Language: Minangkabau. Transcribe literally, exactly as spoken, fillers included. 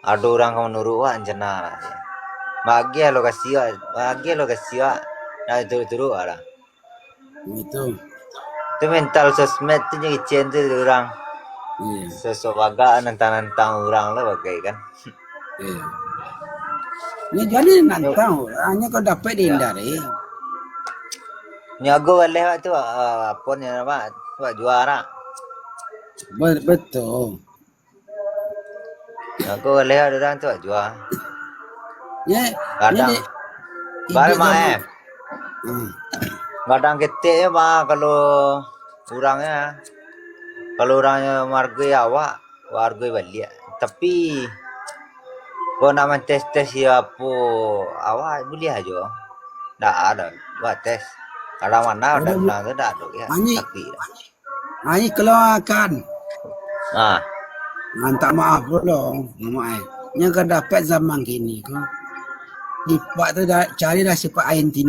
Ado urang ka manuruik wak, jan lah. Magiah lokasi wak, magiah lokasi wak. Nak turuik-turuik wak lah. Itu. Tu mental sosmed tu nyo icen tu urang. Iya. Sosok bagak nantang-nantang urang lah bagai kan. Iya. Ini jadi nantang urang, nyo kok dapek dihindari. Nyo ago baleh wak tu, ah, apo nyo wak, wak jua lah. Be-, betul. Aku galeh ado urang tu jua. Ye, kadang. Balik mak eh. Hmm. Kadang ketek je bah kalau urangnya. Kalau urangnya menghargai awak, awak hargai baliak. Tapi kalau nak mentes-tes ya apo, awak buliah ajo. Ndak ado buat tes. Kalau mana ado urang tu ndak ado ya. Tapi Ha, ni kaluakan. Ah. Mintak maaf pulo, mamak eh. Nyo ka dapek zaman kini ko. Sifat tu dah, cari dah sifat ain tino.